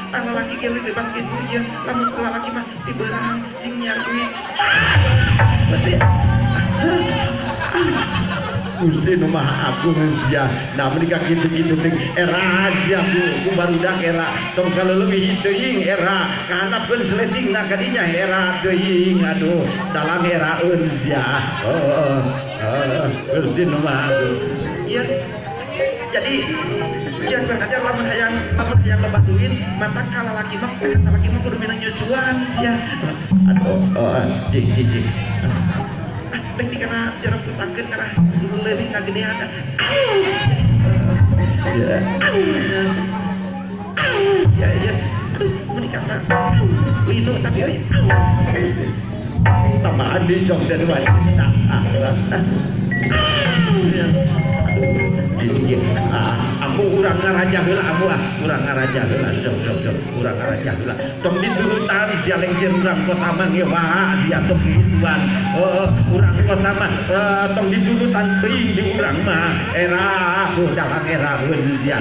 Tah, lalaki ge leuwih bebas kitu ieu. Lamun lalaki mah dibeurang sing nyiar duit. Besi. Gusti nu Maha Agung sia. Nah, menika kitu-kitu teh era sia ku barudak era tong kaleuleui teuing, era kahandapeun sleting na kadinya, era teuing. Aduh, dalam eraeun sia. Oh, oh, Gusti nu Maha Agung. Iya. Jadi sia kurang ajar, lamun hayang loba duit, mata ka lalaki mah, ka salaki mah kudu minang nyusuan sia. Aduh, oh, jing jing jing. Ah, dek dikana jero kutakeun karena leuwih ngagedean. Ya. Ya ya. Aduh, mun dikasa. Linu tapi euy. Tambahan di jong dan wanita. Ah, ah. Ya. Ini ah, ambu urang ngaraja heula, ambu ah, urang ngaraja heula, jong jong jong, urang ngaraja heula. Tong diturutan sia, lengser urang kota mah ge wah sia, tong gituan. Oh, urang kota mah tong diturutan teuing di urang mah era dalam era sia.